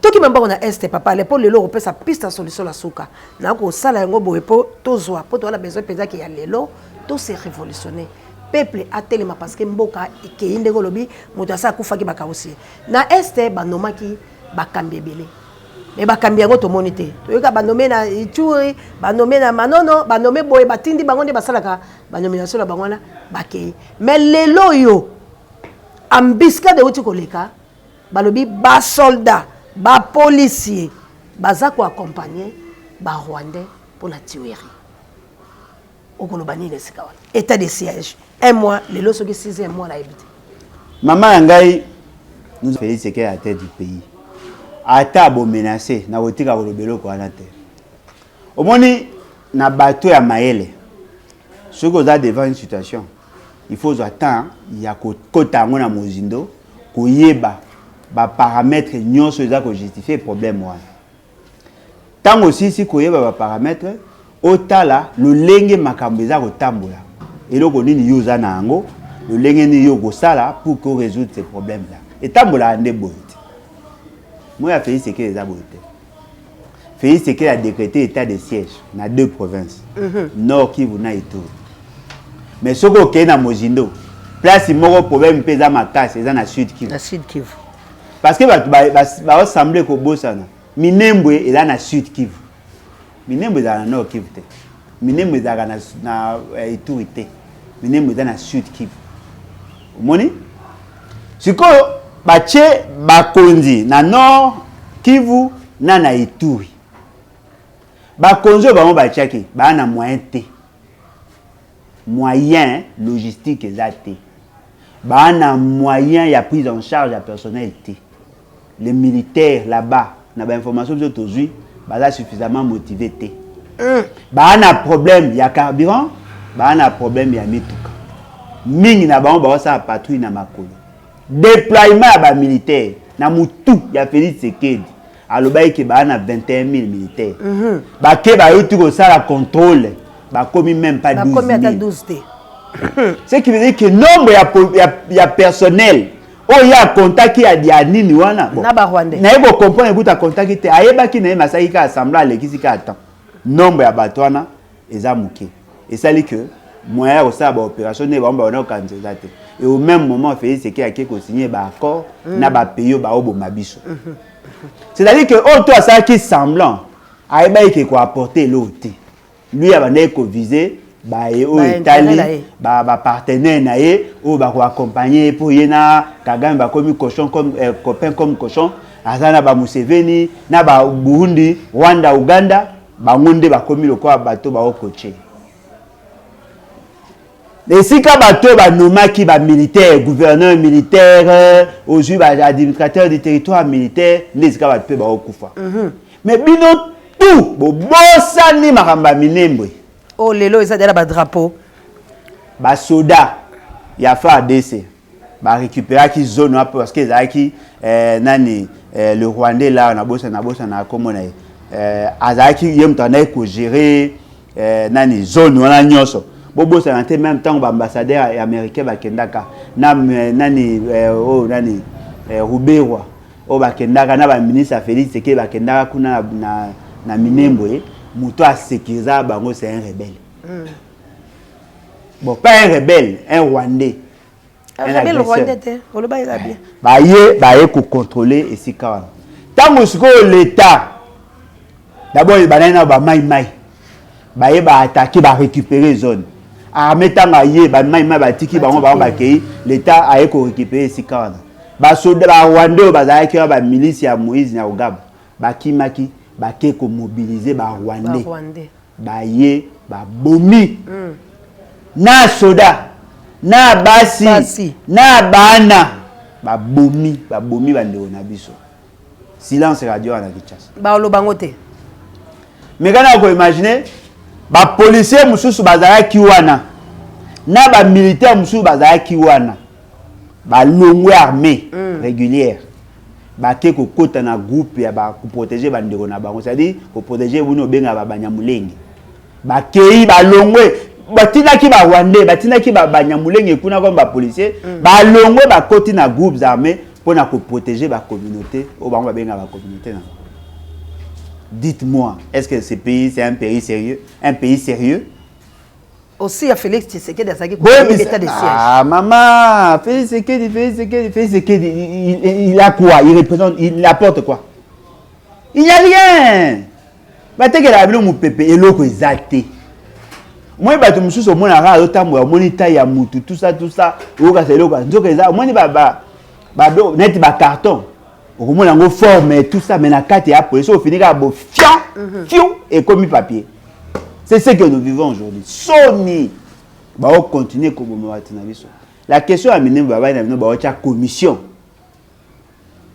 Tokima mbango na Est, papa Ale, mpo lelo okopesa piste ya solution na suka. Nakosala yango boye mpo tozwa, mpo toza na besoin mpenzaki ya lelo tose révolutionner, peuple atelema, parce que mboka ekei ndenge olobi. Moto asa akufaki, bakausi ye na Est. Banomaki bakambi ebele, me bakambi yango tomoni te. Toyoka banome na Ituri, banome na Manono, banome boye, batindi bango nde basalaka banomination na bango wana, bakei. Mais lelo oyo embuscade euti koleka, balobi basoldat, bapolicier baza koaccompagne barwandais mpona tuerie. Okoloba nini esika wana? État de siège un mois lelo, soki sixième mois, nayebi te. Mama ya ngai, nous, Félix Tshisekedi à la tête du pays, ata bomenace na kotika koloba eloko wana te. Omoni, na bato ya mayele, soki oza devant une situation, il faut ozwa temps ya kokota yango na mozindo, koyeba baparamètre nyonso eza kojustifie problème wana. Ntango osilisi koyeba baparamètre, otala lolenge makambo eza kotambola, eloko nini yo oza na yango, lolenge nini yo okosala pour que résoudre ces problèmes là. Etambolaka nde boye te. Moi ya Félix Tshisekedi eza boye te. Félix Tshisekedi a décrété état de siège na deux provinces, Nord Kivu na Ituri. Mais soki okei na mozindo, place moko problème mpe eza makasi eza na Sud Kivu. Na Sud Kivu. Parce que bato baosemble kobosana, Minembwe eza na Sud Kivu. Minembwe ezalaka na Nord Kivu te, Minembwe ezalaka na Ituri te, Minembwe eza na Sud Kivu. Omoni sikoyo, batie bakonzi na Nord Kivu na Ituri. Bakonzi oyo bango batiaki baa na moyen te, moyen logistique eza te, baa na moyen ya prise en charge ya personnel te. Les militaires là-bas, na bainformation biso tozwi, baza suffisamment motivé te. Baa na problème ya carburant, baa na problème ya mituka. Mingi na bango baosala patrouille na makolo. Déploiement ya bamilitaire na mutu ya Félix Tshisekedi, alobaki ke baa na 21 000 militaires. Bake, bayuti kosala contrôle, bakomi même pas 12 Bakomi ata 000. 12 te. Ce qui veut dire que nombre ya personnel oyo ye akontaki ya nini wana, bon, Na barwandais. Naye kocomprendre ekuta akontaki te, ayebaki na ye, masalaki kaka semblant, alekisi kaka temps. Nombre ya bato wana eza moke, esali que moyen ya kosala baopération nde bango baona kokanisa eza te. Et au même moment, Félix Tshisekedi ake kosigne baaccord na bapays oyo baoboma biso. C'est-à-dire que oyo to asalaki semblant, ayebaki ke koapporte eloko te. Lui abandaki koviser baye oyo Ba intérêt etali na ye. Bapartenaire na ye oyo bakoaccompagne ye, mpo ye na Kagame bakomi cochon comme, copain comme cochon. Aza na bamuseveni na baburundi, Rwanda, Uganda, bango nde bakomi lokola bato baokoche esika. Bato oyo banomaki bamilitaire, gouverneur militaire, ozwi baadministrateur du territoire militaire, nde esika bato mpe baokufa. Mais bino tout bobosani makambo ya Minembwe. Oyo lelo eza deja badrapeau. Basoda ya FARDC barécupéraki zone wana parce que ezalaki nani, le Rwandais là, nabosa na kombo na ye, azalaki ye moto andaki kogérer nani, zone wana nyonso. Bobosana te, même ntango baambassadeur ya américain bakendaka na nani, oyo nani, Ruberwa, oyo bakendaka na baministre ya Félix Tshisekedi, bakendaka kuna na Minembwe, moto asécurisa bango, c'est un rebelle. Bon, pas un rebelle, un Rwandais. Un Rebelle. Agresseur. Rwandais te, oloba eza bien. Baye kocontrôle esika wana. Ntango sikoyo l'État d'abord ebandaki na bamaimai, baye baattaque, barécupérer zone. Armée ntango aye, bamaimai batiki bango, bango bakei. L'État aye korécupérer esika wana. Basoda barwandais oyo bazalaki wana, bamilice ya Moïse Nyarugabo, bakimaki, bake komobilize barwandais. Barwandais. Baye, babomi na soda na basi, Basi. na bana, babomi bandeko na biso. Silence radio wana Kinshasa. Baloba yango te. Mais kana koimagine, bapolicier mosusu bazalaki wana na bamilitaire mosusu bazalaki wana, balongwe armée régulière, bake kokota na groupe ya koprotéger bandeko na bango, c'est-à-dire koprotéger bino obengaka babanyamulenge. Bakei, balongwe, batindaki barwandais, batindaki banyamulenge kuna comme bapolicier, balongwe, bakoti na groupes armés. Mpo Mpona koprotéger bacommunauté oyo bango babengaka bacommunauté na bango. Dites-moi, est-ce que ce pays, c'est un pays sérieux? Un pays sérieux? Aussi ya Félix Tshisekedi azalaki état de siège. Ah maman, Félix Tshisekedi, Félix Tshisekedi, Félix Tshisekedi, il a quoi? Il représente, il apporte quoi? Il n'y a rien. Batekelaka bino mopepe, eloko eza te. Omoni bato mosusu, omonaka azotambola, omoni taille ya mutu, tout ça, tout ça, oyokasa eloko nzoka eza. Omoni neti bacarton, okomona yango forme, tout ça, mais na kati ya pole, so ofini kaka bo fian fiu, ekomi papier. C'est ce que nous vivons aujourd'hui. Soni baocontinue koboma bato na biso. La question ya Minembwe, babai na bino baotya commission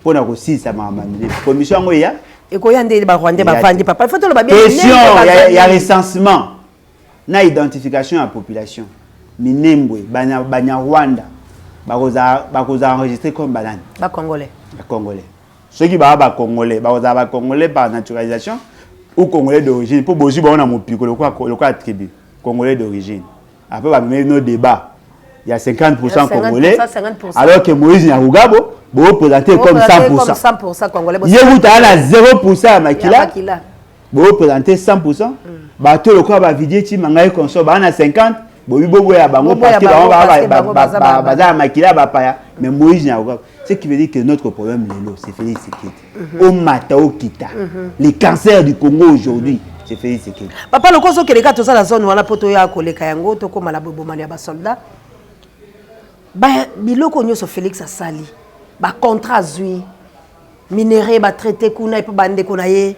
mpona kosilisa makambo ya Minembwe. Commission yango eya? Ekoya nde Barwandais bavandi, papa, il faut toloba bien. Question ya recensement na identification ya population Minembwe, Banyarwanda bakozala enregistré comme banani? Bacongolais. Bacongolais. Soki baa Bacongolais, bakozala Bacongolais par naturalisation ou Congolais d'origine? Mpo bozwi bango na mopiko lokola tribu, Congolais d'origine. Après bamemi no débat ya 50% Congolais, alors que Moïse Nyarugabo boprésente comme 100%. Congolais ye kuta na 0% ya makila, boprésente 100%. Bato lokola bavidie ntima ngai consort baa na 50, bobi boboya bango parce que bango baza ya makila ya bapaya. Mais Moïse Nyarugabo, ce qui veut dire que notre problème lelo, c'est Félix Tshisekedi. Omata okita, le cancer du Congo aujourd'hui, c'est Félix Tshisekedi. Papa, loko ozokende kaka, toza na zone wana mpo toya koleka yango, tokóma na bobomani ya basoldat. Biloko nyonso Félix asali, bacontrat azwi, minerai batraité kuna epo bandeko na ye,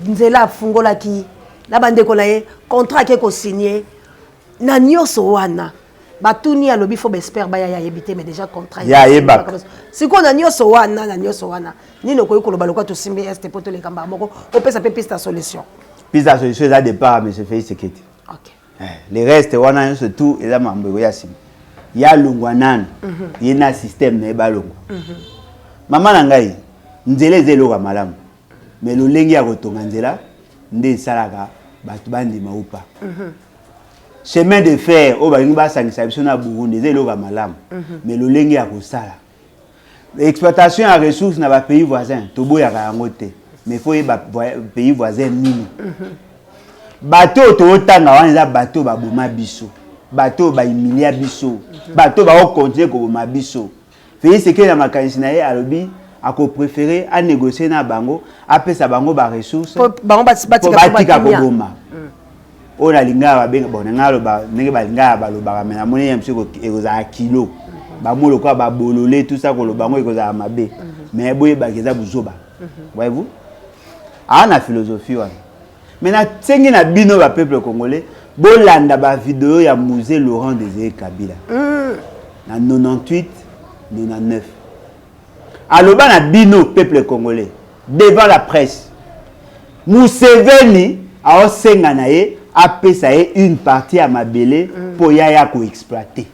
nzela afungolaki na bandeko na ye, contrat ake kosigne na nyonso wana, batuni, alobi faut baexpert baya, ya yebi te, mais déjà contrat. Ya ayebaka. Sikoyo na nyonso wana, nini okoki koloba lokwa tosimbi este mpo toleka mbala moko, opesa mpe piste ya solution? Piste ya solution eza départ monsieur Félix Tshisekedi. Le reste wana nyonso tout eza mambo ekoya nsima. Ya longwa nanu, ye na système na ye balongwa. Mama na ngai, nzela eza eloko ya malamu, mais lolenge ya kotonga nzela nde esalaka bato bandima upa. Chemin de fer oyo balingi basangisa biso na Burundi eza eloko ya malamu, mais lolenge ya kosala. Exploitation ya ressource na bapays voisin, toboyaka yango te, mais faut yeba pays voisin nini. Bato oyo tootanga wana eza bato oyo baboma biso, bato oyo bahumilia biso, bato oyo baokontinue koboma biso. Félix Tshisekedi na makanisi na ye alobi akopréféré anégocie na bango, apesa bango baressource bango batika koboma. Oyo nalingaka babenga bon, nanga aloba ndenge balingaka balobaka, mais namoni ye mosu ekozala kilo bamo lokola babolole, tout ça, koloba yango ekozala mabe, mais boyebaka eza buzoba. Voyez-vous, aa na philosophie wana. Mais nasengi na bino bapeuple congolais, bolanda bavideo ya Mzee Laurent Désiré Kabila na 98 99. Aloba na bino peuple congolais devant la presse: Museveni aosenga na ye apesa ye une partie ya mabele mpo ya ya koexploite.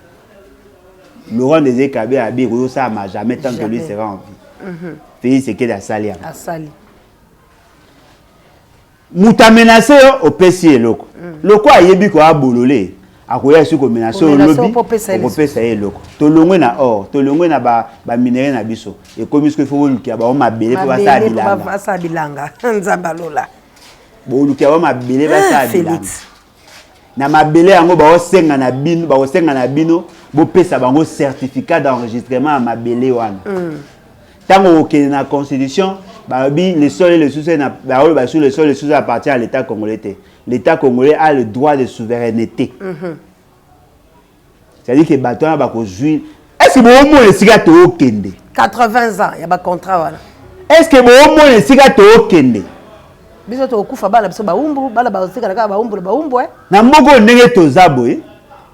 Laurent Désiré Kabila abi ekoyosalama jamais tant que lui sera en vie. Félix Tshisekedi asali yango. Asali. Moto amenace yo, opesi eloko. Loko ayebi koya bolole, akoya esi komenace oyo lobi okopesa ye eloko. Tolongwe na or, tolongwe na baminerai na biso, ekomi soki faut bolukela bango mabele mpo basala bilanga. Basala bilanga, Nzambe alola. Bolukela bango mabele, basala bilanga na mabele yango. Baosenga na bino, bakosenga na bino bopesa bango certificat d'enregistrement ya mabele wana. Ntango okende na constitution, balobi le sol et le sous-sol, baoloba sur le sol et le sous-sol appartient à l'État congolais te. L'État congolais a le droit de souveraineté. C'est-à-dire que bato wana bakozwi. Est ce que boomona esika tookende? 80 ans ya bacontrat wana. Est ce que boomona esika tookende? Biso tokokufa, bana biso baumbu, bana baotikala kaka baumbu na baumbu. Na mboka oyo ndenge toza boye,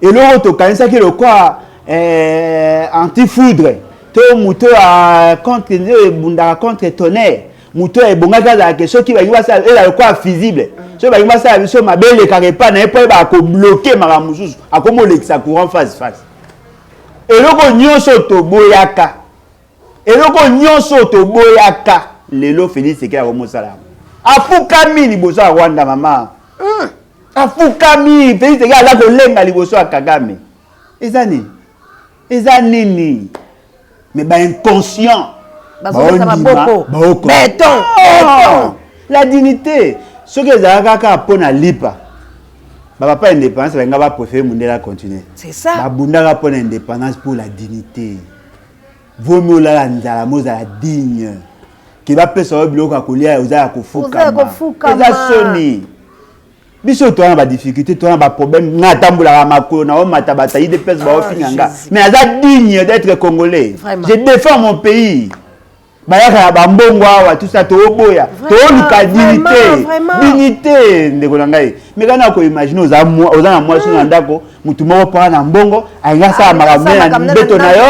eloko tokanisaki lokwa antifoudre to moto ya contre oyo ebundaka contre tonnerre, moto oyo ebongaki azalaka, soki balingi basala, ezala lokola fusible, soki balingi basala biso mabe, elekaka epai na ye mpo ayebaka kobloquer makambo mosusu, akomi olekisa courant face face. Eloko nyonso toboyaka, eloko nyonso toboyaka, lelo Félix Tshisekedi akomosala yango. Afukami liboso ya Rwanda, mama. Afukami. Félix Tshisekedi aza kolenga liboso ya Kagame. Eza nini? Eza nini? Mais bainconscient Bazobeta maboko. Béton, béton. La dignité, soki ezalaka kaka mpo na lipa, bapapa indépendance balinga bapréféré mondele acontinue. C'est ça. Babundaka mpo na indépendance, pour la dignité. Vomi olala nzala, mo ozala digne ke bapesa yo biloko ya kolia, oza ya Oza ya kofukama. Kofukama. Eza soni. Biso toza na badifficulté, toza na baproblème. Nga atambolaka makolo na omata bato UDPS baofinga nga, Jésus. Mais aza digne d'être congolais. Vraiment. Je défends mon pays. Bayaka na bambongo awa, tout ça tooboya, tooluka dignité. Dignité, ndeko na ngai, mais kana koimagine oza na mwasi na ndako, motu moko mpaka na mbongo alingi asala makambo na mbeto na yo,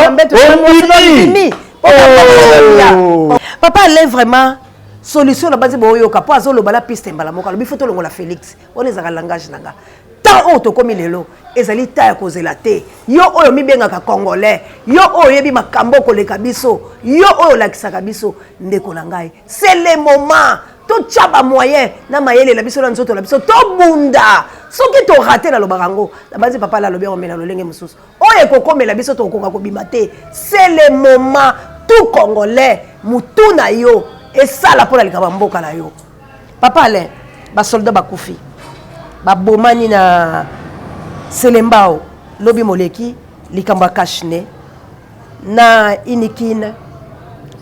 ondimi. Oh. Papa ale, vraiment solution na basi boyoka mpo azoloba la piste mbala moko. Alobi faut tolongola Félix. Wana ezalaka langage na nga. Temps oyo tokómi lelo ezali ta ya kozela te. Yo oyo mibengaka congolais, yo oyo oyebi makambo koleka biso, yo oyo olakisaka biso, ndeko na ngai, c'est le moment totya bamoyen na mayele na biso, na nzoto na biso, tobunda. Soki torater, nalobaka yango na banzi, papa ala alobi yango me na lolenge mosusu oyo ekokomela biso, tokokoka kobima te. C'est le moment, tout congolais, mutu na yo esala mpo na likambo ya mboka na yo. Papa Alain, basoldat bakufi, babomani na Selembao lobi moleki, likambo ya cache-nez na Unikin,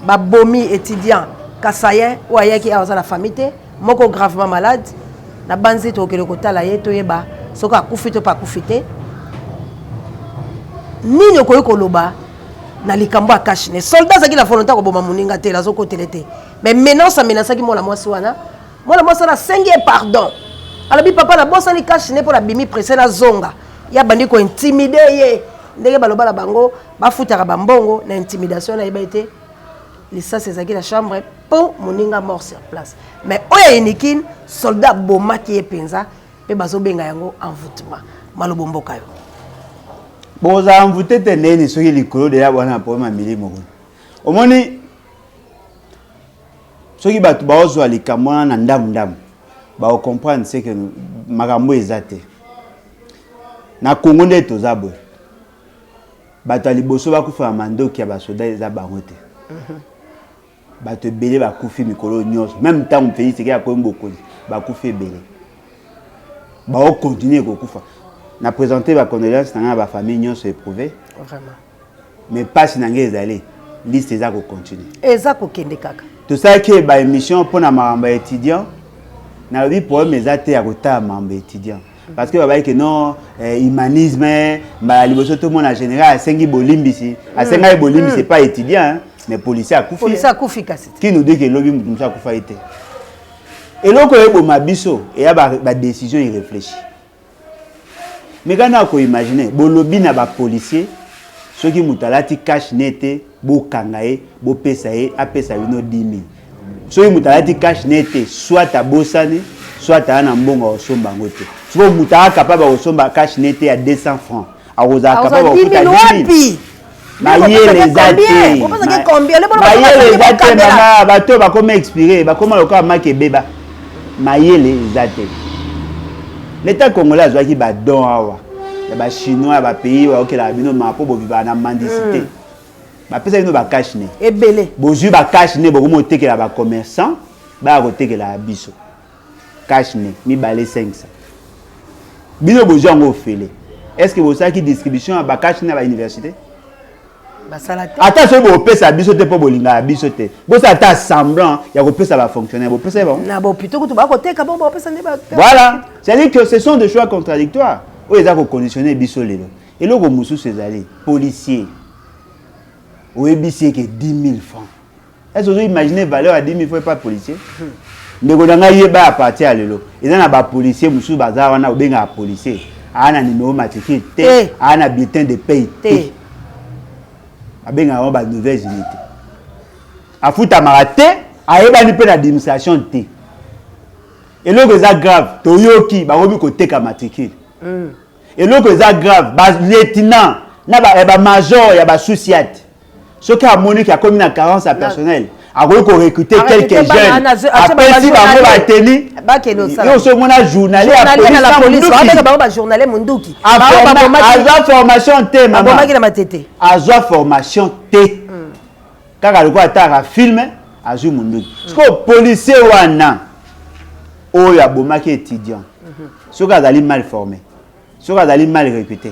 babomi étudiant kasayen oyo ayaki awa, aza na famille te, moko gravement malade. Na banzi tokokende kotala ye, toyeba soki akufi to mpe akufi te. Nini okoki koloba na likambo ya cache-nez? Soldat azalaki na volonté ya koboma moninga te, nazokotele te, mais menace amenaçaki mwana mwasi wana. Mwana mwasi wana asengi ye pardon, alobi: "Papa, nabosani cache-nez mpo nabimi presse, nazonga." Ye abandi kointimider ye ndenge baloba na bango bafutaka bambongo na intimidation. Nayeba ete lisasi ezalaki na chambre mpo moninga mort sur place. Mais oyo ya Unikin, soldat abomaki ye mpenza, mpe bazobenga yango envoûtement. Malobo mboka yo. Bozala envoûté te. Ndeni soki likolo deya bwana problème ya milimo kuna, omoni soki bato baozwa likambo wana na ndamu ndamu, bakocomprendre ce que makambo eza te na Kongo. Nde toza boye, bato ya liboso bakufa na mandoki ya basoda eza bango te. Bato ebele bakufi mikolo nyonso, même ntango Félix Tshisekedi akomi bokonzi, bakufi ebele, baocontinue kokufa. Na présente bacondoléance na ngai na bafamille nyonso éprouvé. Vraiment. Mais mpasi na ngai ezali, liste eza kocontinue. Eza kokende kaka. Tosalaki baémission mpona makambo ya étudiant. Nalobi problème eza te ya kotala makambo ya étudiant, parce que babaki ke non, humanisme. Mbala liboso tomona général asengi bolimbisi, asengaki bolimbisi epa étudiant, hein, mais policier akufi. Policier akufi kasi te. Qui nous dit que lobi moto mosusu akufa ye te? Eloko oyo eboma biso eya badécision irréfléchi. Mais kana koimagine, bolobi na bapolicier, soki moto alati cache-nez te, bokanga ye, bopesa ye, apesa bino 10 000. Soki moto alati cache-nez te, soit abosani, soit aya na mbongo akosomba yango te. Soki moto aya capable akosomba cache-nez te ya 200 francs, akozala capable akofuta 10 000? Mayele eza te, mayele eza te. Mama, bato oyo bakoma expiré, bakoma lokola maki ebeba, mayele eza te. L'état congolais azwaki badon awa ya bachinois, ya bapays oyo aokelaka bino maa mpo bovivaka na mendicité. Bapesa bino bacache-nez ebele. Bozwi bacache-nez, bokomi otekela bacommerçant, baya kotekela ya biso cache-nez mibale 500. Bino bozwi yango ofele. Est ce que bosalaki distribution ya bacache-nez na bauniversité? Basala te. Ata soki bopesa biso te mpo bolingaka biso te, bosala ata semblant ya kopesa bafonctionnaire, bopesa ye bango. Na bopito kutu bakoteka bongo, bapesa nde. Voilà, c'est-à-dire que ce sont des choix contradictoires oyo eza koconditionne biso lelo. Eloko mosusu ezali, policier oyebisi eke 10 000 francs, est ce ozo imagine valeur ya 10 000 francs epa policier? Ndeko na ngai, yeba, ya partir ya lelo, eza na bapolicier mosusu baza wana, obengaka policier, aa na numéro matricule te, aa na bulletin de paye te, babengaka bango banouvelles unités. Afutamaka te, ayebani mpe na administration te. Eloko eza grave, toyoki bakomi koteka matricule. Eloko eza grave, balieutenant na bamajor ya basous-ciat, soki amoniki akomi na carence ya personnel, akoki korecruter quelques jeunes, apesi bango bateni. Yo so omona journalier ya police munduki. Azwa formation te, mama, azwa formation te. Kaka lokola atalaka film, azwi munduki. Sikoyo policier wana oyo abomaki étudiant, soki azali mal formé, soki azali mal recruté,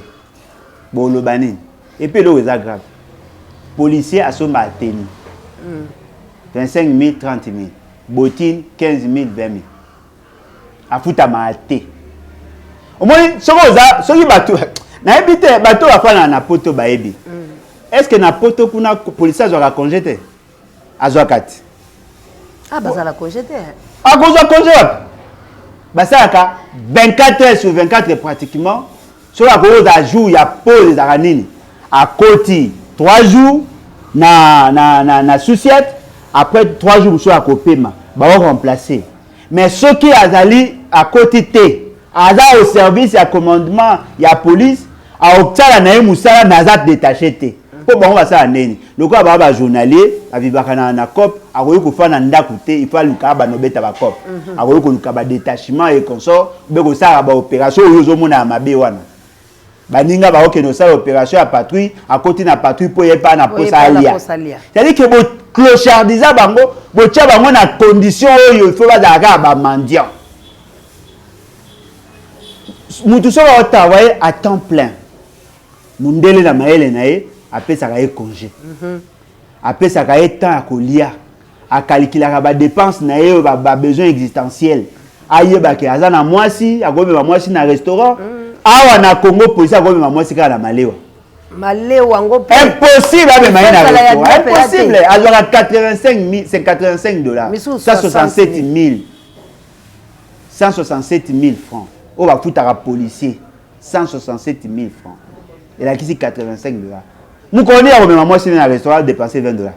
boloba nini? Et puis eloko eza grave, policier asomba tenue 25 000, 30 000, bottine 15 000, 20 000, afutamaka te. Omoni, soki oza, soki bato nayebi te, bato bafandaka na Poto bayebi. Est ce que na Poto kuna policier azwaka congé te? Azwaka te. Ah, bazala congé te? Akozwa congé wapi? Basalaka 24 heures sur 24 pratiquement. Soki akozwa jour ya pause, ezalaka nini? Akoti 3 jours na sous-ciat, après 3 jours mosusu akopema, bao remplacer. Mais soki azali akoti te, aza au service ya commandement ya police, aosala na ye mosala, mais aza détaché te. Mpo bango basala ndeni? Lokola baa bajournalier, bavivaka na coop, akoki kofanda ndako te, il faut aluka bana obeta bacoop, akoki koluka badétachement et consort, mpe kosalaka baopération oyo ozomona ya mabe wana. Baninga bakokende kosala opération ya patrouille, akoti na patrouille mpo ye mpa na posa alia. C'est-à-dire que boclochardisa bango, botia bango na condition oyo il faut bazala kaka bamendiant. Mutu soki aotravaille à temps plein, mundele na mayele na ye apesaka ye congé, apesaka ye temps ya kolia, akalikilaka badépense na ye oyo babesoin existentiel, ayebake aza na mwasi, akomema mwasi na restaurant. Awa na Congo, polisi akomema mwasi kaka na malewa. Malewa yango mpe. Impossible amema ye na restaurant, impossible. Azwaka 85 85 dollars, 167 000, 167 000 francs oyo bafutaka policier. 167 000 francs elakisi 85 dollars. Mokolo nini akomema mwasi na restaurant, dépenser 20 dollars?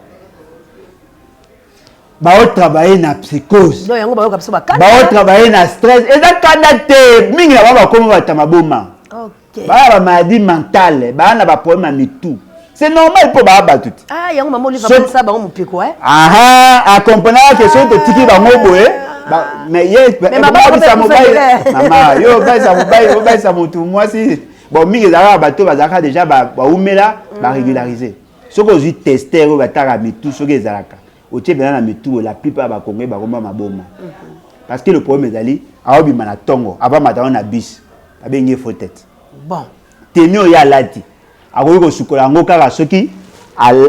Baotravaille na psychose. Yango bayoka biso. Baotravaille na stress. Eza kanda te, mingi na bango bakoma bata maboma, baya bamaladie mentale, baya na baproblème ya mitu. C'est normal mpo baya bato te. Ah, yango mama Olive abalisa bango mopiko. Aha, akomprenaka ke soki totiki bango boye, mais ye obisa mobali, mama yo obalisa mobali, obalisa motu mwasi. Bon, mingi ezalaka bato bazalaka déjà baumela, barégulariser. Soki ozwi tester oyo bataka mitu, soki ezalaka otie mpena na mitu, la plupart ya Bakongoli bakoma maboma, parce que le problème ezali aobima na ntongo, avamata ngo na bus, babengi ye faux tête. Bon. Tenue oyo alati, akoki kosukola yango kaka soki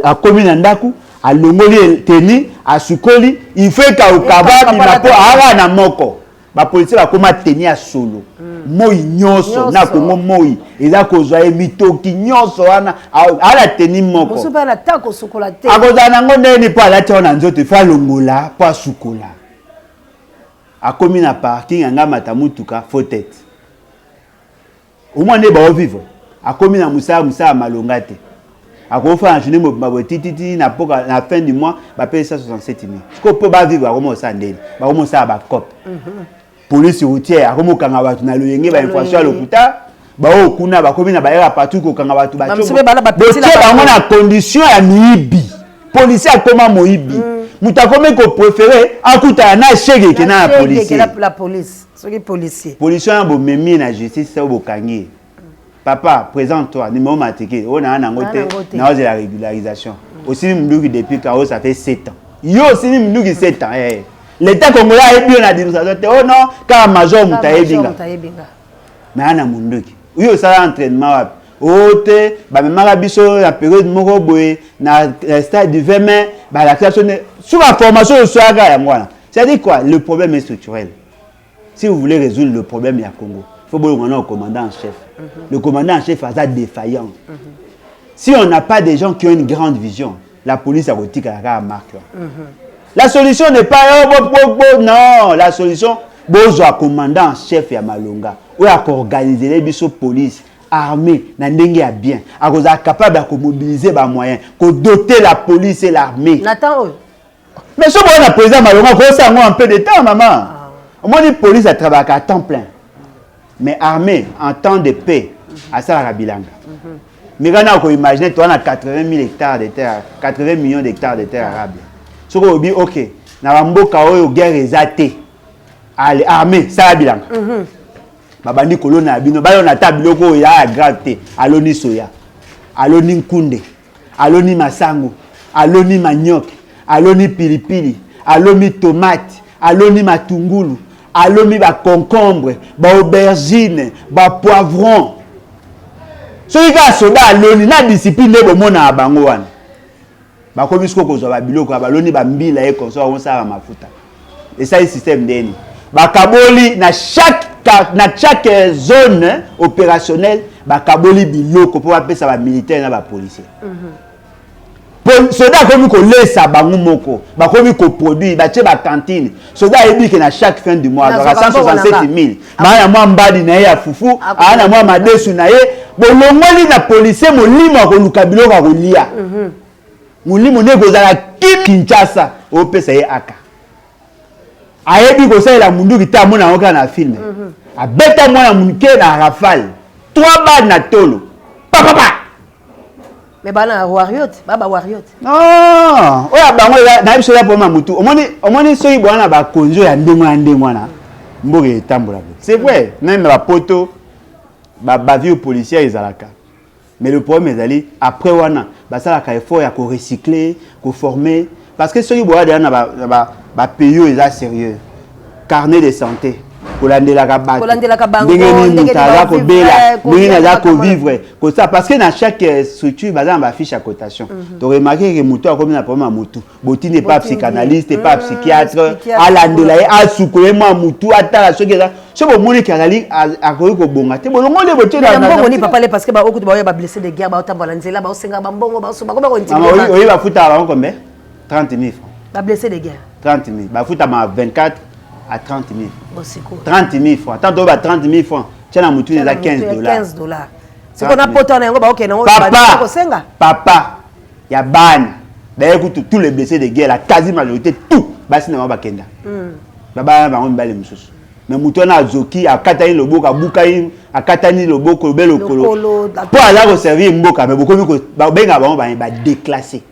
akomi na ndako, alongoli tenue, asukoli, il faut ekauka, babima mpo awa na moko. Bapolisier bakóma tenue ya solo moi nyonso na Kongo, moi eza kozwa ye mitoki nyonso wana, ala tenue moko. Akozala nango ndeni mpo alati awa na nzoto, ifo alongola mpo asukola. Akomi na parking, anga mata mutuka, faux tête. Omwa nde baovivre. Akomi na mosala, mosala malonga te, akofana journée mobimba boye tititi na poka, na fin du mois bapesi 167 000. Sikoyo mpo bavivre, akoma kosala ndeni? Bakoma kosala bacoop. Police routière akoma kokanga bato na loyenge, bainfraction ya lokuta. Baoyo kuna bakomi na bayaka partout kokanga bato, botie bango na condition ya miyibi. Policier akoma moyibi. Moto akomi kopréférer akutana na shege na ya policier. La police, soki policier. Policier wana bomemi ye na justice oyo bokangi ye: "Papa, présente toi, numéro matricule oyo naa nango te, naozela régularisation." Osili munduki depuis quand? Oyo ça fait 7 ans. Yo osili munduki 7 ans, eh. L'état congolais ayebi yo na administration te? Oh non, kaka major moto ayebi nga, mais ana munduki oyo osala entraînement wapi? O te, bamemaka biso na période moko boye na stade du 20 mai, balakisa biso sur la formation oyo osalaka yango wana. C'est-à-dire quoi? Le problème est structurel. Si vous voulez résoudre le problème ya Congo, il faut bolongana au commandant en chef. Le commandant en chef aza défaillant. Si on n'a pas des gens qui ont une grande vision, la police akotikala kaka marque. La solution n'est pas oh, bo, bo, bo. Non, la solution, bozwa commandant en chef ya malonga oyo akoorganiser biso police, armée na ndenge ya bien, akozala capable ya komobiliser bamoyen, kodoter la police et l'armée. Na temps oyo? Mais so boya na président malonga, kosala yango en peu de temps, mama. Omoni, police atravaillaka à temps plein, mais armée en temps de paix asalaka bilanga. Mais kana koimagine, toza na 80 000 hectares de terre, 80 millions d'hectares de terre arable. Soki olobi ok, na bamboka oyo guerre eza te, ale armée sala bilanga, babandi kolona ya bino, balona ata biloko oyo ya grave te. Aloni soya, aloni nkunde, aloni masango, Aloni manioc, aloni pilipili, aloni tomate, aloni matungulu, aloni ba concombre, ba aubergine, ba poivron. Soki kaka soda aloni na discipline nde bomonaka bango wana. Bakomi sikoyo kozwa ba biloko ya baloni ba mbila ye consort bakosala ba mafuta. Esali système ndeni. Bakaboli na chaque na chaque zone opérationnelle bakaboli biloko mpo bapesa ba militaire na ba policier. Po soda akomi kolesa bango moko, bakomi koproduire, batie ba cantine. Soda ayebi ke na chaque fin du mois azwaka 167 000. Maa na mwa mbadi na ye ya fufu, aa na mwa madesu na ye. Bolongoli na policier molimo ya koluka biloko ya kolia. Molimo nde ekozala kim Kinshasa, opesa ye aka. Ayebi kosalela munduki te, amona yango kaka na film. Abeta mwana moke na rafale, 3 balles na tolo. Pa pa pa. Mais bana warrior, ba ba warrior. Non, oyo bango na biso ya poma mutu. Omoni omoni soki bwana ba konzo ya ndenge ya ndenge wana. Mboka etambola. C'est vrai, même ba poto ba bavure policière ezalaka. Mais le problème ezali après wana basalaka effort ya ko recycler, ko former parce que soki boya deja na ba ba, ba pays oyo eza sérieux. Carnet de santé kolandelaka bato ndenge nini moto aza kobela, ndenge nini aza kovivre, kosala parce que na chaque structure baza na bafiche ya cotation. Toremarke ke moto akomi na problème ya motu, botindi epa psychanalyste, epa psychiatre, alandela ye, asukola ye mwa motu, atala soki eza soki bomoni ke azali akoki kobonga te, bolongoli ye, botie na mbongo ni papa le parce que baokutu baoya ba blessé de guerre, baotambola nzela, baosenga bambongo, baosoba bakoma kointimider. Oyi bafutaka bango combien? 30 000 francs. Ba blessé de guerre. 30 000. Bafutama 24 à 30 000. Bosiko. 30 000 francs. Tant ba 30 000 francs, tia na mutu eza 15 dollars. 15 dollars. Siko na poto na yango baokende yango papa kosenga. Papa ya bana. D'ailleurs kutu tous les blessés de guerre, la quasi majorité tout basi na bango bakenda. Ba bana bango mibale mosusu. Mais mutu wana azoki, akatani loboko, abukani, akatani loboko, be lokolo. Po aza koservir mboka, mais bokomi babengaka bango ba déclassé.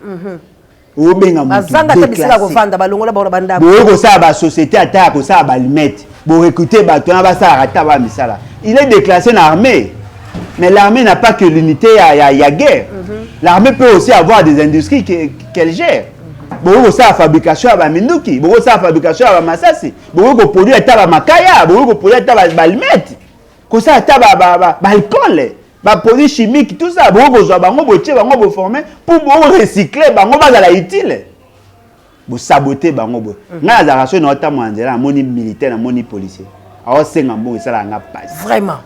Obenga mutu bazanga te bisika kovanda, balongola bango na bandako. Boye kosala ba société ata ya kosala ba allumettes, bo recruter bato wana basalaka ata ba misala. Il est déclassé na armée. Mais l'armée n'a pas que l'unité ya guerre. L'armée peut aussi avoir des industries qu'elle gère. Bokoki kosala fabrication ya baminduki, bokoki kosala fabrication ya bamasasi, bokoki koproduire ata bamakaya, bokoki koproduire ata ba allumettes, kosala ata baalcool, baproduits chimiques, tout ça. Bokoki kozwa bango, botie bango, boforme pour borecycle bango, bazala utile. Bosabote bango boye. Ngai nazalaka soki naotambola nzela, namoni militaire, namoni policier aosenga mbongo, esalaka nga pasi. Vraiment.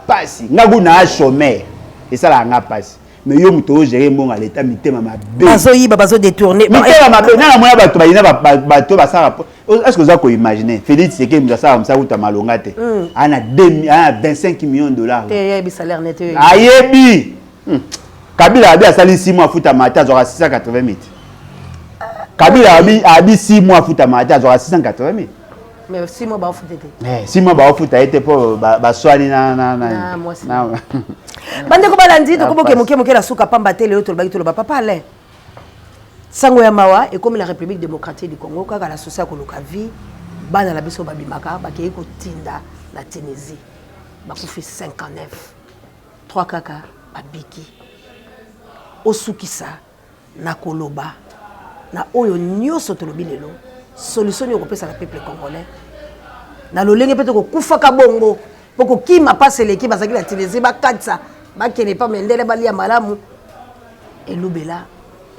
Pasi. Nga kuna chômeur, esalaka nga pasi. Mais yo moto ogere mbongo ya leta, mitema mabe. Bazoyiba, bazodétourne. Mitema mabe. Nga namona bato bayina bato basalaka. Est ce que oza koimagine Félix Tshisekedi, moto asalaka mosala kuta malonga te, aa na 25 millions de dollars? Yebi salaire net. Ayebi Kabila abi asali 6 mois afutama te, azwaka 680 000. Kabila abi 6 mois afutama te, azwaka 680 000. Mais 6 mois baofuta te. 6 mois baofuta ye te mpo baswani na Bandeko balandi, tokoboke moke moke na suka, pamba te lelo tolobaki toloba papa Alain. Sango ya mawa ekomi na République démocratique du Congo, kaka na souci ya koluka vie, bana na biso babimaka, bakei kotinda na Tunisie, bakufi 59, 3 kaka babiki. Osukisa na koloba na oyo nyonso tolobi lelo, solution nini okopesa na peuple congolais na lolenge mpe tokokufaka bongo mpo kokima mpasi eleki? Bazalaki na Tunisie, bakatisa bakende pa mendele, balia malamu, elubela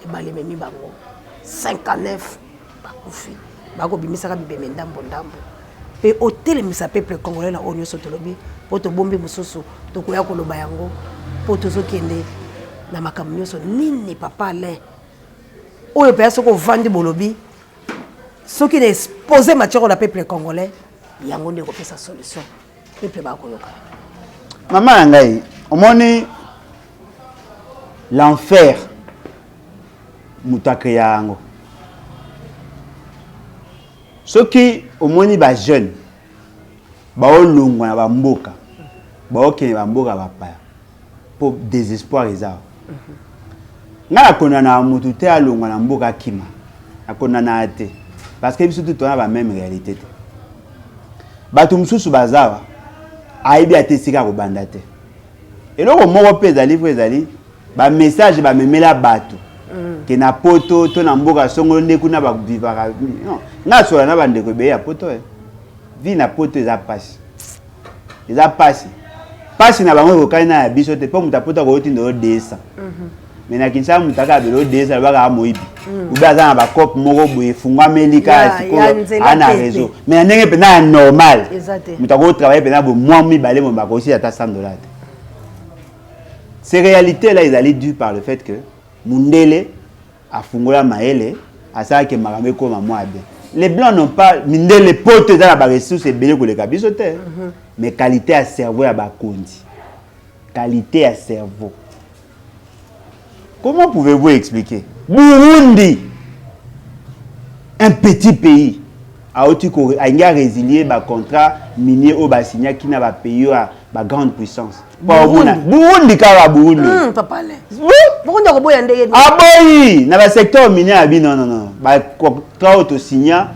ebale ememi bango, 59 bakufi, bakobimisaka bibeme ndambo ndambo. Mpe otelemisa peuple congolais na oyo nyonso tolobi, mpo tobombi mosusu, tokoya koloba yango mpo tozokende na makambo nyonso. Nini papa Alain oyo mpenza soki ovandi bolobi, soki na expose matière na peuple congolais, yango nde ekopesa solution, peuple bakoyoka? Mama na ngai, omoni l'enfer, moto akrea yango. Soki omoni bajeune baolongwa na bamboka, baokende bamboka bapaya mpo désespoir eza. Ngai nakondana motu te alongwa na mboka akima, nakondana te, parce que biso tu tona bameme réalité te. Bato mosusu bazawa ayebi ate esika kobanda te. Eloko moko mpe ezali fo ezali bamessage bamemela bato. Ke na poto to na mboka songolo nde kuna bavivaka. Non, nga asola na bandeko ebele ya poto. Vie na poto eza pasi, eza pasi. Pasi na bango ekokani na ya biso te, mpo moto apoto akoyotinda yo 200, mais na Kinshasa moto aka abela yo 200, alobaka amoyibi ube aza na bacope moko boye efungwameli kaka sikoyo aa na réseau. Mais na ndenge mpenza ya normal, moto akotravaille mpenza boye mwa mibale mo bakosila ata 100 $ te. Ces réalités là ezali dû par le fait que mundele afungola mayele, asalaki makambo ekóma mwa bien. Les blancs n'ont pas, mindele poto eza na baressource ebele koleka biso te, mais qualité ya cerveau ya bakonzi, qualité ya cerveau. Comment pouvez-vous expliquer Burundi, un petit pays, auti alingi arésilier bacontrat minier oyo basignaki na bapays oyo ya bagrande puissance? Omona Burundi kaka, Burundi. Burundi akoboya ndenge? Aboyi na basecteur minier abi non, non, non, bacontrat oyo tosigna,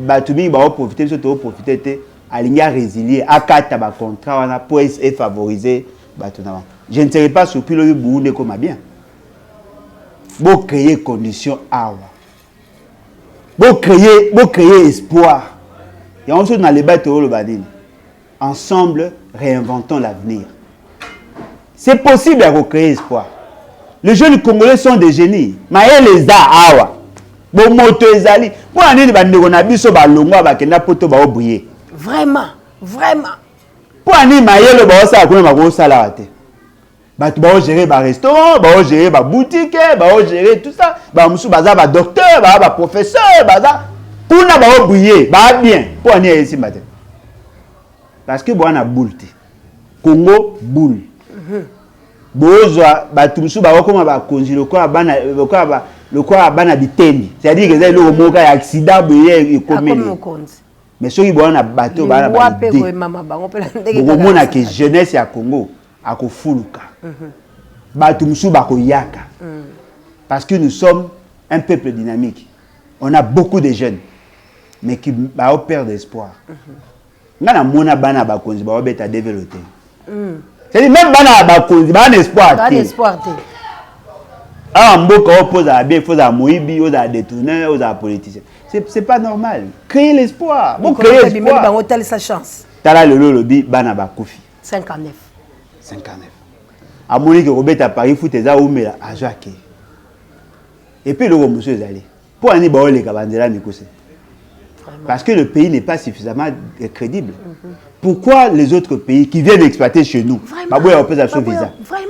bato mingi baoprofite, biso tooprofite te. Alingi arésilier, akata bacontrat wana mpo efavoriser bato na bango. Je ne serais pas surpris lobi Burundi ekoma bien. Bocréer condition awa, bocréer espoir. Yango soki na leba toyoloba nini? Ensemble, réinventons l'avenir. C'est possible ya kocréer espoir. Les jeunes Congolais sont des génies. Mayele eza awa, bomoto ezali. Mpo na nini bandeko na biso balongwa, bakenda poto, baobriller? Vraiment, vraiment. Mpo na nini mayele baosala kuna bakosalaka te? Bato baogérer barestaurant, baogérer baboutique, baogérer tout ça. Bamosusu baza badocteur, baza baprofesseur, baza kuna, baobriller, baa bien. Mpo na nini esimba te? Parce que boa na boule te. Congo boule. Bozwa bato mosusu bakokoma bakonzi lokola bana bitendi, c'est-à-dire eza eloko moko ya accident boye ekomeli. Mais soki boa na bato baa na bokomona ke jeunesse ya Congo akofuluka, bato mosusu bakoyaka, parce que nous sommes un peuple dynamique. On a beaucoup de jeunes, mais qui baoperdre espoir. Nga namona bana bakonzi baobeta develo te. C'est-à-dire même bana ya bakonzi baa na espoir te. Awa mboka oyo, mpo ozala bien, faut ozala moyibi, ozala détourneur, ozala politicien. C'est pas normal. Créer l'espoir, bo créer espoir. Bango talisa chance. Tala lelo, olobi bana bakufi. 59. 59. Amoni ke kobeta Paris foot eza umela, azwa akei. Et puis eloko mosusu ezali, mpo ani baoleka banzela mikuse? Parce que le pays n'est pas suffisamment crédible. Pourquoi les autres pays qui viennent exploiter chez nous baboya kopesa biso visa? Vraiment.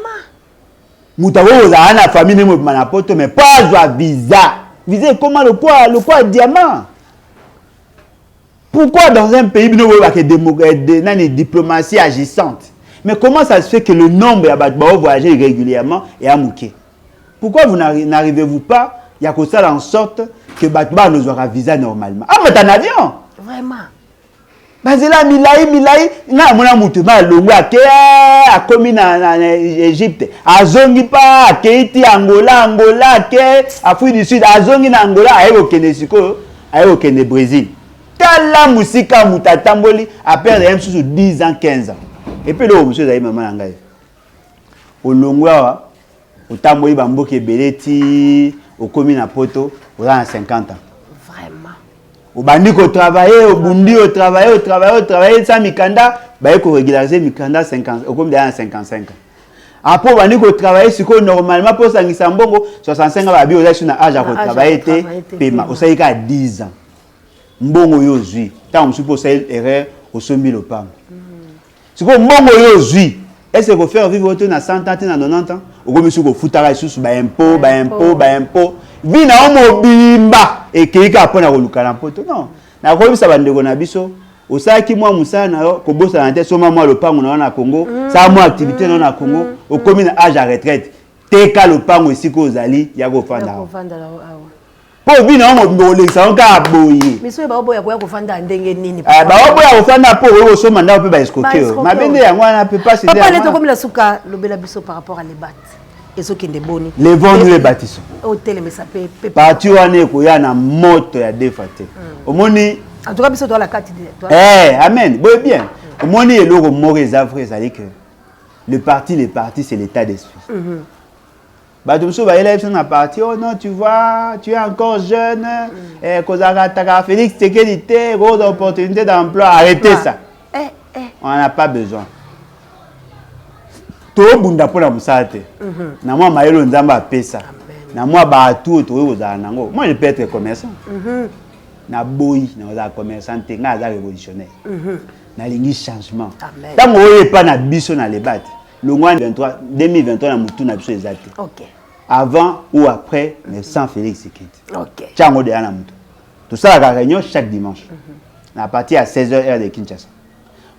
Moto akoki kozala na famille ndenge mobima na poto, mais po azwa visa, visa ekoma lokwa diamant. Pourquoi dans un pays bino boyebaka nani, diplomatie agissante, mais comment ça se fait que le nombre ya bato baovoyager régulièrement eya moke? Pourquoi vous n'arrivez-vous pas ya kosala en sorte que bato banozwaka visa normalement, amata na avion? Vraiment. Banzela milai milai. Ngai amona motu ma alongwe, ake, akomi na Égypte, azongi mpa, akei ti Angola, Angola ake Afrique du Sud, azongi na Angola, aye kokende sikoyo, aye kokende Brésil. Tala mosika moto atamboli, aperdre ye mosusu 10 ans, 15 ans. Et puis eloko mosusu ezali, mama na ngai, olongwe awa, otamboli bamboka ebele ti okomi na poto, oza na 50 ans. Vraiment. Obandi kotravaille, obundi, otravaille, otravaille, otravaille sa mikanda, baye korégulariser mikanda, 50, okomi deja na 55 ans. Après obandi kotravaille sikoyo normalement mpo osangisa mbongo, 65 ans, babi oza su na age ya kotravaille te, pema. Osali kaka 10 ans, mbongo oyo ozwi, ntango mosusu mpo osali erreur, osombi lopango. Sikoyo mbongo oyo ozwi, est-ce kofaire vivre te na 100 ans te, na 90 ans? Okomi soki kofutaka lisusu baimpôt, baimpôt, baimpôt, vie na yo mobimba ekei kaka mpo na koluka na mpoto. Non, nakoyebisa bandeko na biso, osalaki mwa mosala na yo, kobosana te, soma mwa lopango na yo na Congo, sala mwa activité na yo na Congo. Okomi na age ya retraite, teka lopango esika ozali, ya kofanda awa, mpo vie na yo mobimba kolekisa yo kaka boye. Miso baoboya koya kofanda ndenge nini? Baoboya kofanda mpo okoki kosomba ndako mpe baescroquer yo mabe. Nde yango wana mpe pasi. Papa, lelo tokomi na suka. Lobela biso par rapport à Lebat, ezokende boni? Levons nous et bâtissons. Otelemisa mpe. Parti wana ekoya na moto ya defa te, omoni. En tout cas biso toala kati. Amen, boye bien. Omoni, eloko moko eza vrai ezali que le parti, le parti, c'est l'état d'esprit. Bato mosusu bayela biso na parti: "Oh non, tu vois, tu es encore jeune, kozalaka taka Félix Tshisekedi te, kozwa opportunité d'emploi." Arrêtez ça. On n'en a pas besoin. Tobunda mpona mosala te. Na mwa mayele oyo Nzambe apesa, na mwa baatu oyo tokoki kozala nango, moi je peux être commerçant. Naboyi na kozala commerçant te. Ngai aza révolutionnaire, nalingi changement. Ntango oyo epa na biso na lebate longwa 23 2023 na motu na biso eza te. Avant ou après, mais sans Félix Tshisekedi. Tia yango deya na motu. Tosalaka réunion chaque dimanche na partir ya 16 heures, heure de Kinshasa.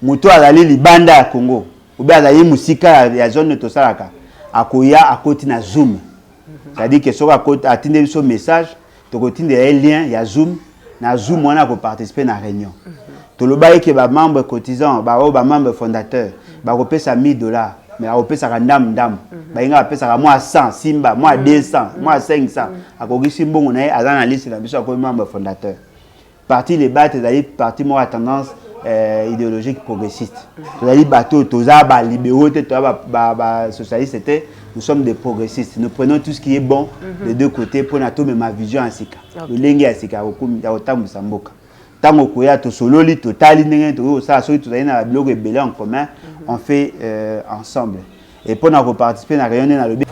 Moto azali libanda ya Congo obe azali mosika ya zone oyo tosalaka, akoya, akoti na Zoom. C'est-à-dire que soki akoti, atindi biso message, tokotindela ye lien ya Zoom. Na Zoom wana akoparticipe na réunion. Tolobaki ke bamembre cotisant, baoyo bamembre fondateur, bakopesa 1000 $, mais akopesaka ndamu ndamu. Balinga bapesaka mwa 100, simba mwa 200, mwa 500, akokisi mbongo na ye, aza na liste na biso, akomi membre fondateur. Parti Lebate ezali parti moko ya tendance idéologique progressiste. Tozali bato oyo toza balibéraux te, toza basocialiste te. Nous sommes des progressistes, nous prenons tout ce qui est bon de deux côtés mpona tomema vision ya sika, lolenge ya sika ya kotambwisa mboka. Ntango koya, tosololi, totali ndenge tokoki kosala. Soki tozali na biloko ebele en commun, on fait ensemble. Et mpona koparticiper na réunion nde nalobi,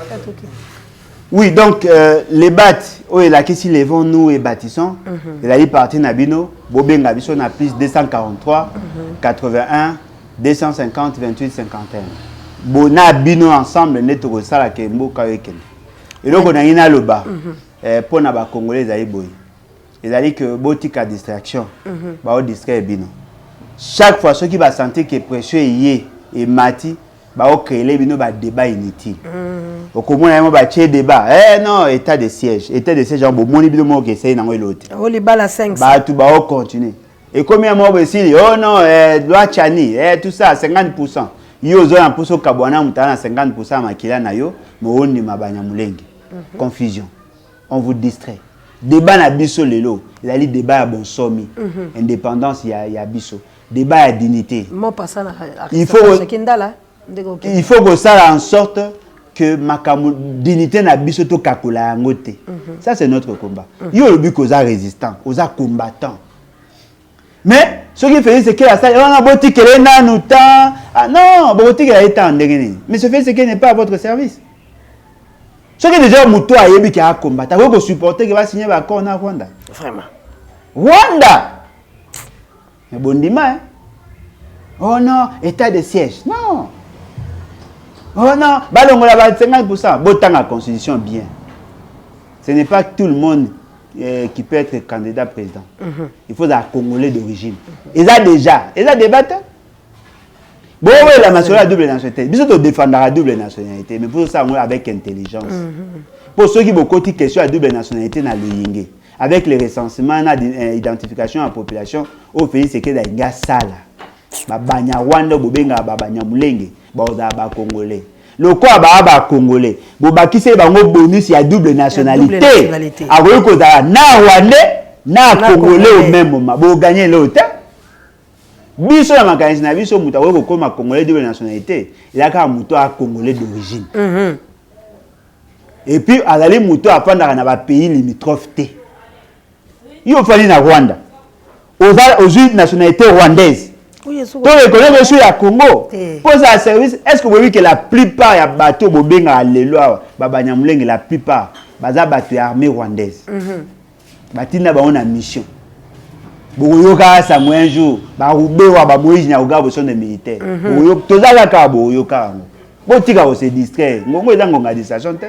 oui. Donc les bat oyo elakisi "Levons-nous et bâtissons", ezali parti na bino. Bobenga biso na plus 243 81 250 28 51. Bona bino ensemble nde tokosalaka mboka oyo ekende. Eloko na ngai naloba mpo na bacongolais ezali boye: ezali ke botika distraction. Baodistraire bino chaque fois. Soki basentir ke pression eye emati, baocréele bino badébat inutile. Okomona yango, batie débat: "Eh non, état de siège, état de siège." Yango bomoni bino moko esali nango eloko te. O libala 5. Bato baocontinue, ekomi ya moko boye, esili: "Oh non, loi Tshiani, tout ça, 50." Yo oza na mposa okabwa na moto aza na 50 ya makila na yo, me ondima Banyamulenge. Confusion, on vous distrait. Débat na biso lelo ezali débat ya bonsomi, indépendance ya biso, débat ya dignité. Mo pasa na Ndala. Il faut kosala en sorte que makambo dignité na biso tokakola yango te. Ça, c'est notre combat. Yo olobi koza résistant, oza combattant, mais soki Félix Tshisekedi asali wana, botikela ye nanu temps. Ah non, bokotikela ye temps ndenge nini? Mais ce Félix Tshisekedi n'est pas à votre service. Soki déjà moto ayebi ke acombattre, akoki kosupporter ke basigne baaccord na Rwanda? Vraiment. Rwanda, mais bondima, hein? "Oh non, état de siège, non, oh non, balongola ba 50." Botanga constitution bien. Ce n'est pas tout le monde qui peut être candidat président. Il faut être congolais d'origine. Eza déjà, eza débat te. Bowela masolo ya double nationalité. Biso todefendaka double nationalité, mais pour ça yango avec intelligence. Mpo soki bokoti question ya double nationalité na loyinge avec le recensement na identification ya population oyo Félix Tshisekedi alingi asala, Babanyarwanda bobengaka Babanyamulenge bazala bacongolais. Lokola baa bacongolais, bobakisi bango bonus ya double nationalité. Akoki kozala na rwandais na congolais au même moment. Boganye eloko te. Biso na makanisi na biso, moto akoki kokóma congolais double nationalité eza kaka moto a congolais d'origine et puis azali moto afandaka na bapays limitrophe te. Yo ofandi na Rwanda, ozwi nationalité rwandaise, to reconnaître so ya Congo mpo ozala service. Est ce que boyebi ke la plupart ya bato bobengaka lelo awa Babanyamulenge, la plupart baza bato ya armée rwandaise? Batinda bango na mission. Bokoyoka sango un jour, barubewa, bamoïse Nyarugabo sont des militaires. Toza kaka, bokoyoka yango. Botika kose distraire. Ngongo eza ngonga ya distraction te.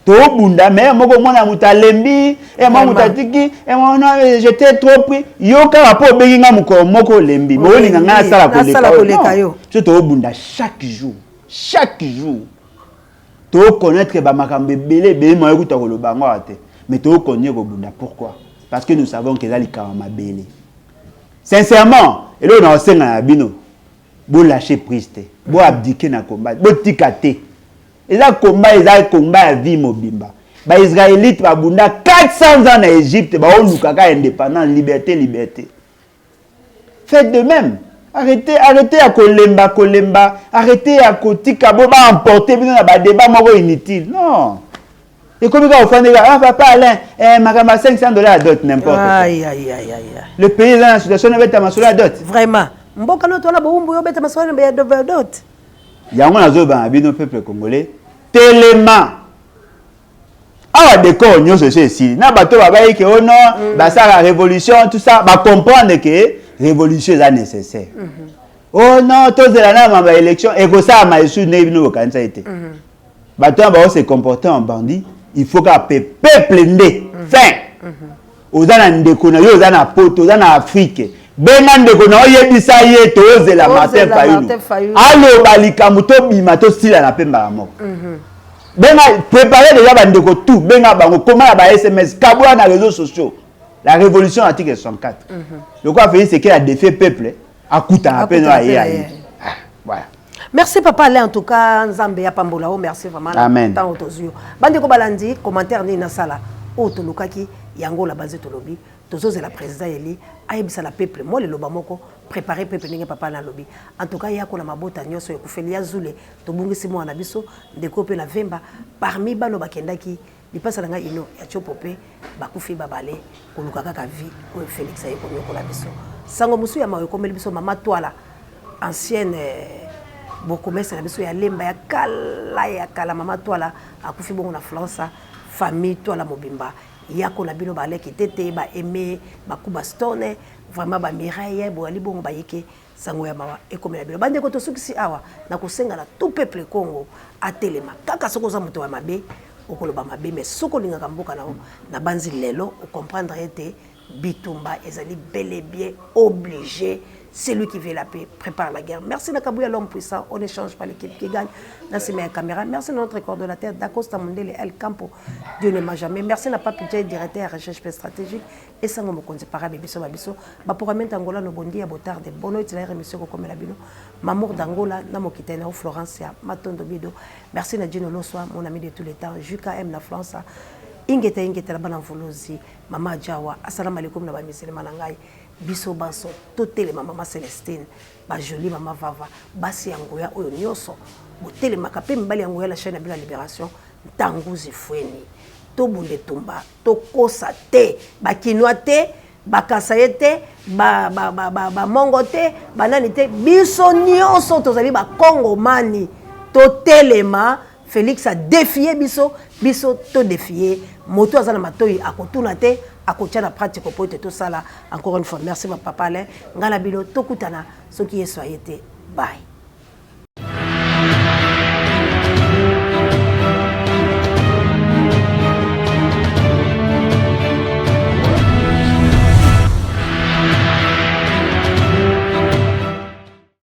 Tobunda, mais moko mwana moto alembi e, mwa moto atiki e, mwana j'étais trop pris. Yo kaka mpo obengi nga mokolo moko, olembi, mais olinga ngai asala koleka yo. So tobunda chaque jour, chaque jour tokoconnaître bamakambo ebele ebele. Moye kuta koloba yango awa te, mais tokocontinue kobunda. Pourquoi? Parce que nous savons que eza likambo mabele. Sincèrement, eloko na kosenga na bino, bolâche prise te, boabdique na combat, botika te. Eza combat, eza combat ya vie mobimba. Baisraélite babunda 400 ans na Égypte, baolukaka indépendance, liberté, liberté. Faites de même. Arrêtez, arrêtez ya kolemba kolemba, arrêtez ya kotika bo baemporte bino na badébat moko inutile. Non. Ekomi kaka ofandi kaka, ah papa Alain, eh, makambo ya 500 $ ya dot, n'importe quoi. Aïe, aïe, aïe, aïe. Le pays eza na situation, nabeta masolo ya dot? Vraiment, mboka no tola bowumbu, yo obeta masolo ya dot? Yango nazoloba na bino, peuple congolais, telema. Awa décor nyonso esi esili na bato babayi ke oh non, basalaka révolution, tout ça, bacomprendre ke révolution eza nécessaire. Oh non, tozela na mamba élection ekosalama esu ndenge bino bokanisa ete bato wana bao se comporter en bandit. Il faut kaka pe peuple nde fin. Oza na ndeko na yo, oza na Poto, oza na Afrique, benga ndeko na oyebisa ye tozela Martin Fayulu aloba likambo, tobima, tosila na mpe mbala moko. Benga, préparer déjà bandeko tout, benga bango, koma na ba SMS, kaboya na réseaux sociaux la révolution, article 64. Lokola Félix Tshisekedi a défié peuple, akutana mpe no aye aye. Voilà. Merci papa Alain, en tout cas Nzambe ya pambola o, merci vraiment. Amen. Ntango tozwi yo, bandeko balandi, commentaire nini nasala oyo tolukaki yango la base, tolobi tozozela président eli ayebisa na peuple mo liloba moko, préparer peuple ndenge papa Alain alobi. En tout cas yako na mabota nyonso ekufeli ya zule, tobungisi mwana na biso ndeko mpe na Vemba, parmi bano bakendaki lipasa na ngai ino ya Tiopo mpe bakufi babale koluka kaka vie oyo Félix aye konyokola biso. Sango mosusu ya mawa ekomeli biso, mama Twala, ancienne bourgmestre na biso ya Lemba ya kala ya kala. Mama Twala akufi bongo na Faransa. Famille Twala mobimba, yako na bino, baleki tete, baaime, bakuba stone, vraiment bamireille boyali bongo bayike. Sango ya mawa ekomela bino bandeko. Tosukisi awa na kosenga na tout peuple Congo atelema kaka. Soki oza moto ya mabe, okoloba mabe, mais soki olingaka mboka na yo, nabanzi lelo ocomprendre ete bitumba ezali bel et bien obligé. Celui qui veut la paix prépare la guerre. Merci na Kabouya, l'homme puissant. On échange pas l'équipe qui gagne na nsima ya caméra. Merci na notre coordonnateur Dacosta Mondele El Campo, Dieu ne m'a jamais. Merci na Papi Jay, directeur ya recherche pe stratégique, esango mokonzi parabe biso babiso baprogrammente Angola no bondi ya botarde. Bono etila émission kokomela bino Mamour d'Angola na mokitani na Florence ya Matondo Bido. Merci na Dino Loswa, mon ami de tous les temps, JKM na France. Ingeta, ingeta na bana Mvuluzi, mama Jawa, assalamu alaikum na bamisilima na ngai. Biso banso totelema. Mama Celestine, bajoli, mama Vava, basi ya nguya oyo nyonso botelemaka, mpe mibali ya nguya, la chaîne ya bino ya libération, ntangu zifweni, tobunda etumba, tokosa te bakinois te, bakasa ye te, bamongo te, banani te, biso nyonso tozali bakongomani. Totelema. Félix adéfier biso, biso todéfier. Moto aza na matoi akotuna te, akotia na pratique po ete tosala. Encore une fois, merci bapapa Alain. Ngai na bino tokutana soki Yesu aye te. Bye.